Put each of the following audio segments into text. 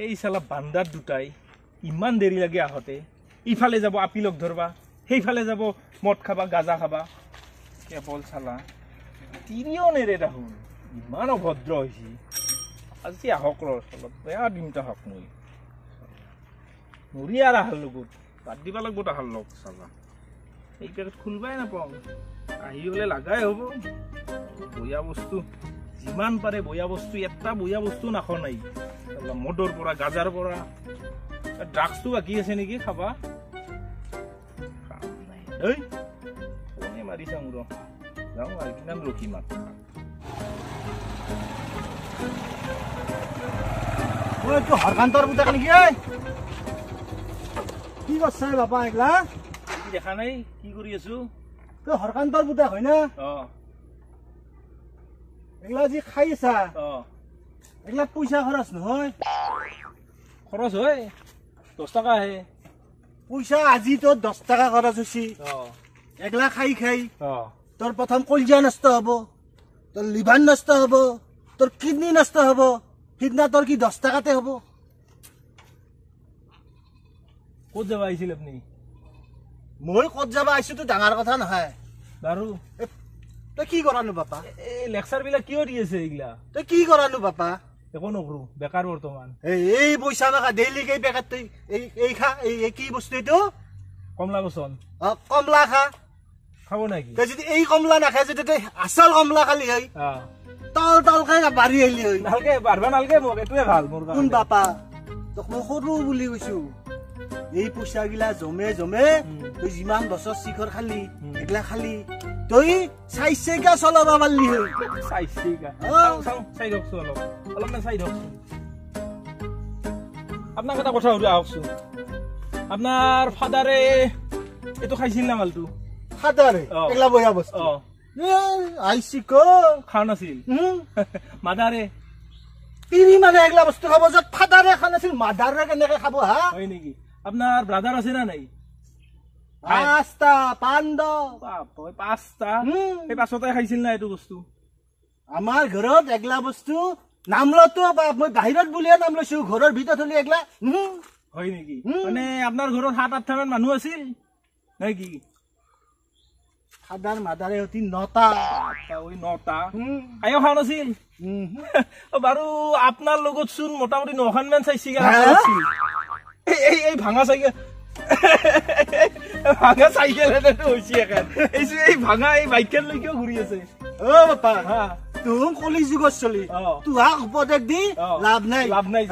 এই চালা বান্দাৰ দুটাই ইমান দেৰি লাগে আহোঁতে। ইফালে যাব আপি লগ ধৰবা, সেইফালে যাব মদ খাবা, গাজা খাবা। কেৱল চালা তিৰিও নেৰে দেখোন, ইমান অভদ্ৰ হৈছে। আজি আহক ৰ, অলপ বেয়া দিম তাহক মই। নৰি আৰু আহাৰ লগত বাদ দিব লাগিব তাহাৰ লগ। চালা এই পেকেট খুলবাই নাপাওঁ, আহি হ'লে লাগাই হ'ব। বয়া বস্তু যিমান পাৰে বয়া বস্তু, এটা বয়া বস্তু নাখ নাই। মদৰ পৰা, গাজাৰ পৰা, ড্ৰাগছটো বাকী আছে নেকি খাবা। ঐ কোনে মাৰিছা মোৰ? যাওঁ আৰু কিমান ৰখিম আৰু। এইটো হৰকান্তৰ পুতেক নেকি? ঐ কি কৰছা বাপা এগলা? কি দেখা নাই কি কৰি আছো? তই হৰকান্তৰ পুতেক হয় না? অ। এগলা যি খাই আছা, অ, এগলা পইচা খৰচ নহয়? খৰচ হয় 10 টকা আহে পইচা। আজি তোৰ 10 টকা খৰচ হৈছে অ এগলা খাই খাই। অ। তোৰ প্ৰথম কলিজা নষ্ট হ'ব, তোৰ লিভাৰ নষ্ট হ'ব, তোৰ কিডনী নষ্ট হ'ব। সিদিনা তোৰ কি 10 টকাতে হ'ব? ক'ত যাব আহিছিল আপুনি? মই ক'ত যাব আহিছো তো ডাঙৰ কথা নহয় বাৰু। তই কি কৰানো বাপা? এই লেকচাৰ বিলাক কিয় দি আছে এইগিলা? তই কি কৰানো বাপা? একো নকৰো, বেকাৰ বৰ্তমান। এই পইচা মাখা ডেইলি এই পেকেট তই এই খা, এই কি বস্তু এইটো? কমলা বচন। অ, কমলা খা। খাব নেকি? তই যদি এই কমলা নাখায়, যদি তই আচল কমলা খালি হয়, তল তলকে বাঢ়ি আহিলি হয়। নালগে, বাঢ়বা নালগে মোক, এইটোৱে ভাল মোৰ কোন বাপা, তোক মই সৰু বুলি কৈছো। এই পইচাগিলা জমে জমে তই যিমান বছৰ শিখৰ খালি, এইগিলা খালি তই চাইছেকা চলাব পাৰিলি হয়। চাইছেকা চাই দিয়কচোন, অলপ অলপমান চাই দিয়কচোন। আপোনাক এটা কথা সুধো আহকচোন, আপোনাৰ ফাদাৰে এইটো খাইছিল না মালটো? ফাদাৰে এইগিলা বয়া বস্তু আইছি ক খোৱা নাছিল? মাদাৰে? তিৰি মানে এইগিলা বস্তু খাব, য'ত ফাদাৰে খোৱা নাছিল মাদাৰে কেনেকে খাব? হা, হয় নেকি? আপোনাৰ ব্ৰাদাৰ আছে না নাই? পাঁচটা পাণ্ডৱ। পাঁচটা? সেই পাঁচটাই খাইছিল না এইটো বস্তু? আমাৰ ঘৰত এগলা বস্তু নাম লতো মই বাহিৰত বুলিয়ে নাম লৈছো, ঘৰৰ ভিতৰত হলে এগলা। হয় নেকি? মানে আপোনাৰ ঘৰত 7 8 মান মানুহ আছিল নে কি? ফাদাৰ মাদাৰে অতি 9টা। ওই 9টা আয়ো খাওয়া নাছিল বাৰু। আপোনাৰ লগত চোন মোটামুটি 9খন মান চাইছি। এই এই ভাঙা চাইকেল, ভাঙা চাইকেল হৈছে এখন। এই ভাঙা এই বাইকখন লৈ কিয় ঘূৰি আছে? অ বাপা, তুম কলি যুগৰ চলি, তোহাক উপদেশ দি লাভ নাই। লাভ নাই।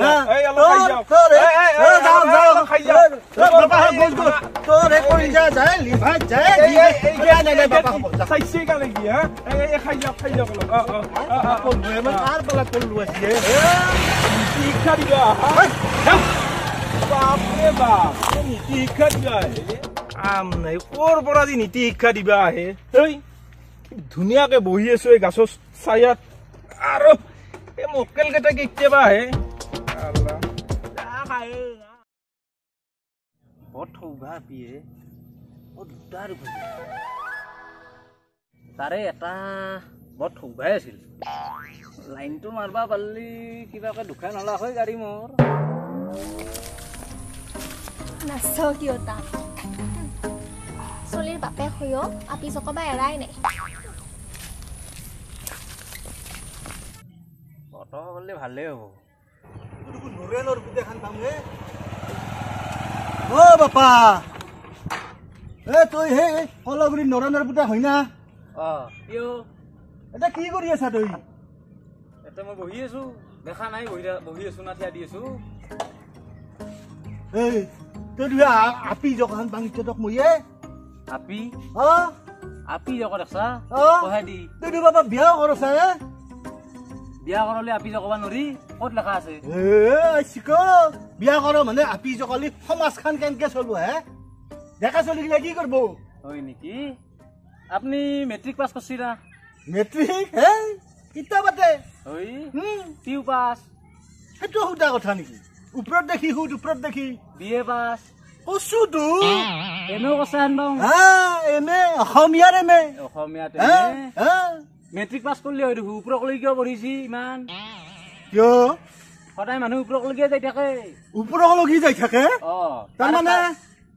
শিক্ষা দিবা, বাপৰে বাপ, নীতি শিক্ষা দিবা আহে। কাম নাই, ক'ৰ পৰা যি নীতি শিক্ষা দিবা আহে। এই ধুনীয়াকে বহি আছো এই গাছৰ ছায়াত, আৰু এই মক্কেল কেইটা কেতিয়াবা আহে। বৰ ঠৌগা পিয়ে দুটা তাৰে এটা বৰ ঠৌগাই আছিল। লাইনটো মাৰবা পাৰিলি কিবাকে দুখাই নলা হয় গাড়ী মোৰ। নাচ কিয় তাক চলিৰ বাপেক হৈও আপি জকবা এৰাই নাই। অট কৰিলে ভালেই হ'ব। অ বাপা, এ তই হে কলগুৰি নৰেনৰ পুতেক হয় না? অ। কিয় এতিয়া কি কৰি আছা তই? এতিয়া মই বহি আছো, দেখা নাই বহি আছো না থিয়া দি আছো। এই তই দুয়া আপি জকখন ভাঙিছ তোক মইয়ে। আপি? অ, আপি জক দেখছা? অ, কহে দি। তই দু বাবা বিয়া কৰছা? হে, বিয়া কৰলে আপি জকবা নৰি, ক'ত লেখা আছে? এ চিক বিয়া কৰ মানে আপি জকলি সমাজখন কেনকে চলব? হে, ডেকা চলিগিলা কি কৰব? হয় নেকি? আপুনি মেট্ৰিক পাছ কৰছি না? মেট্ৰিক হে কিতাপতে হয়, পিউ পাছ? সেইটো সোধা কথা নেকি? ওপৰত দেখি সুধ, ওপৰত দেখি। বি এ পাছ? কৈছো তো। এম এ কৰছা হেন পাওঁ। এম এ, অসমীয়াৰ এম এ। অসমীয়াত মেট্ৰিক পাছ কৰিলে হয় দেখোন, ওপৰক লৈ কিয় পঢ়িছি ইমান? কিয়? সদায় মানুহ ওপৰলৈকে যাই থাকে। ওপৰলৈকে যাই থাকে? অ, তাৰমানে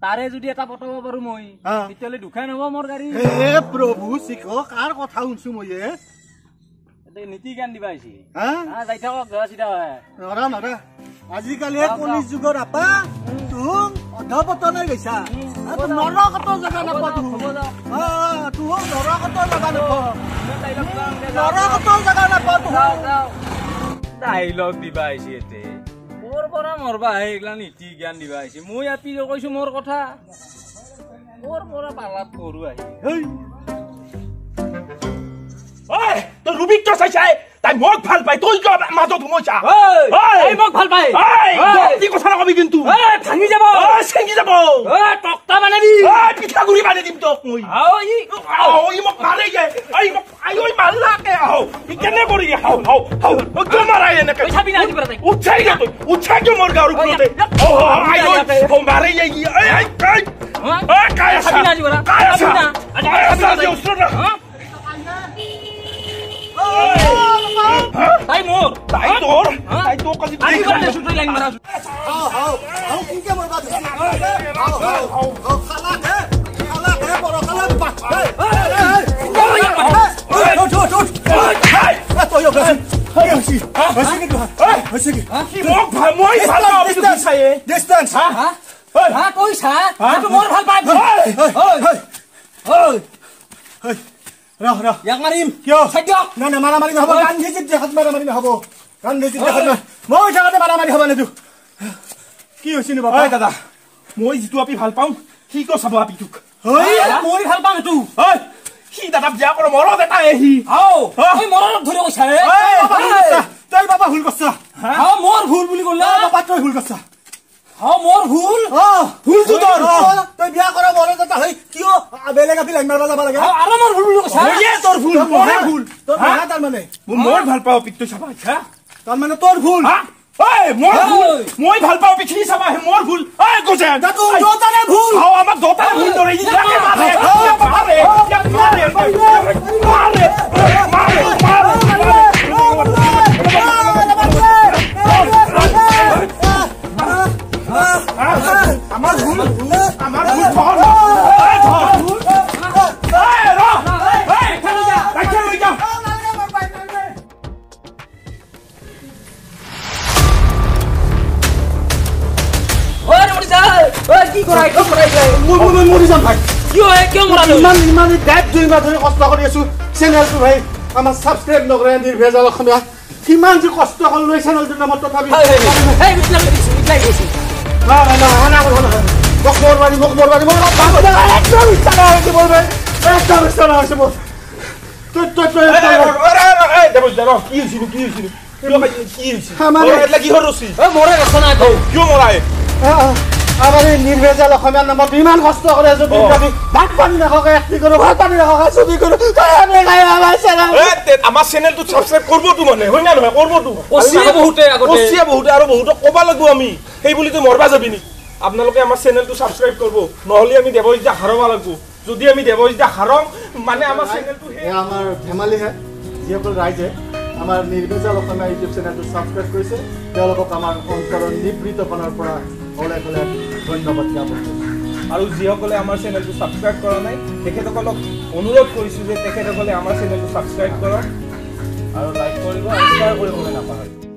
তাৰে যদি এটা পটাব পাৰো মই, তেতিয়াহ'লে দুখাই নহ'ব মোৰ গাড়ী। হে প্ৰভু শিখ, কাৰ কথা শুনছো মই? নীতি জ্ঞান দিবা আহিছে। যাই থাকক, চিধা হয়। নৰা নৰা, আজিকালি কলি যুগৰ আপা তুম অধপতনে গৈছা। নৰকতো জেগা নাপা, তুম নৰকতো জেগা নাপা, নৰকতো জেগা নাপা। ডাইলগ দিবা আহিছে এতে, ক'ৰ পৰা মৰবা আহে এইগিলা নীতি জ্ঞান দিবা আহিছে। মই আপি কৈছো মোৰ কথা, ক'ৰ পৰা পালাত পৰো আহি। তই ৰুবিক তই চাইছাই, তাই মোক ভাল পাই, তই কিয় মাজত সোমাইছা? তাই মোক ভাল পাই। কথা নকবি কিন্তু, ভাঙি যাব, চিঙি যাব, তক্তা বানাবি, পিঠাগুড়ি বানাই দিম তোক মই। ই মোক মাৰে, মাৰলাকে আহো কেনে কৰি হাও হাও হাও, কিয় মাৰাই এনেকে? উঠাই কিয় তই, উঠাই কিয় মোৰ গাঁৱৰ ওপৰতে মাৰে? তাই মোৰ, তাই তোৰ, তাই তোক আজি ৰ ৰ, ইয়াক মাৰিম। কিয়? নাই নাই, মাৰামাৰি নহ'ব। গান্ধীজীৰ দেশত মাৰামাৰি নহ'ব। গান্ধীজীৰ দেশত মই থাকোঁতে মাৰামাৰি হ'ব নিদিওঁ। কি হৈছে নো বাবা? দাদা, মই যিটো আপি ভাল পাওঁ, সি কিয় চাব আপিটোক? মই ভাল পাওঁ সেইটো। সি দাদা বিয়া কৰ মৰত এটা সি। মৰত ধৰি কৈছা? তই বাবা ভুল কৰছা। মোৰ ভুল বুলি ক'লা? বাবা তই ভুল কৰছা। মোৰ ভুল? ভুলটো তোৰ। তই বিয়া কৰা মৰত এটা হৈ কিয় বেলেগ আপি লাইন মাৰিব যাব লাগে? আৰু মোৰ ভুল বুলি কৈছা? তোৰ ভুল, মোৰে ভুল। তোৰ ভুল তাৰমানে? মই ভাল পাওঁ পিক, তই চাবা। আচ্ছা, তাৰমানে তোৰ ভুল? মোৰ ভুল, মই ভাল পাওঁ পিঠি চাবা, মোৰ ভুল। দোতাৰে ভুল। আমাক দোতাৰে ভুল ধৰে। মাৰে মাৰে মাৰে মাৰে মাৰে মাৰে। আমাৰ ভুল, আমাৰ ভুল। কি কৰাই, কি কৰাই? মই মৰি যাম ভাই। কিয়, কিয় মৰালো? ইমান ইমান ডেৰ দুই মাহ ধৰি কষ্ট কৰি আছো চেনেলটো ভাই, আমাৰ ছাবস্ক্ৰাইব নকৰে নিৰ্ভেজাল অসমীয়া। কিমান যে কষ্ট কৰিলো এই চেনেলটোৰ নামত, তথাপি মোক মৰবাৰী, মোক মৰবাৰী, মোৰ একদম ইচ্ছা নহৈছে মোৰ ভাই, একদম ইচ্ছা নহৈছে মোৰ। তই তই তই কি হৈছিল, কি হৈছিল, কি হৈছিল? কিহৰ ৰচি? মৰে ৰচনা নাই। কিয় মৰাই? আমাৰ এই নিৰ্ভেজাল অসমীয়াৰ নামত ইমান কষ্ট কৰি আছো, ভাত পানী নাখাকে এক্টিং কৰো, ভাত পানী নাখাকে ছবি কৰো। আমাৰ চেনেলটোত ছাবস্ক্ৰাইব কৰিবতো মানে, হয় না নহয়? কৰিবতো বহুতে, কচিয়ে বহুতে, আৰু বহুতক ক'ব লাগিব আমি। সেই বুলিতো মৰবা যাবি নেকি? আপোনালোকে আমাৰ চেনেলটো ছাবস্ক্ৰাইব কৰিব, নহ'লে আমি দেৱজিতা হাৰাব লাগিব। যদি আমি দেৱজিতা হাৰাম মানে আমাৰ চেনেলটো আমাৰ ধেমালিহে। যিসকল ৰাইজে আমাৰ নিৰ্ভেজাল অসমীয়া ইউটিউব চেনেলটো ছাবস্ক্ৰাইব কৰিছে, তেওঁলোকক আমাৰ অন্তৰৰ নিবৃতপনাৰ পৰা অলেখ অলেখ ধন্যবাদ জ্ঞাপন কৰিছোঁ। আৰু যিসকলে আমাৰ চেনেলটো ছাবস্ক্ৰাইব কৰা নাই, তেখেতসকলক অনুৰোধ কৰিছোঁ যে তেখেতসকলে আমাৰ চেনেলটো ছাবস্ক্ৰাইব কৰক আৰু লাইক কৰিব আৰু শ্বেয়াৰ কৰিবলৈ নাপাহৰিব।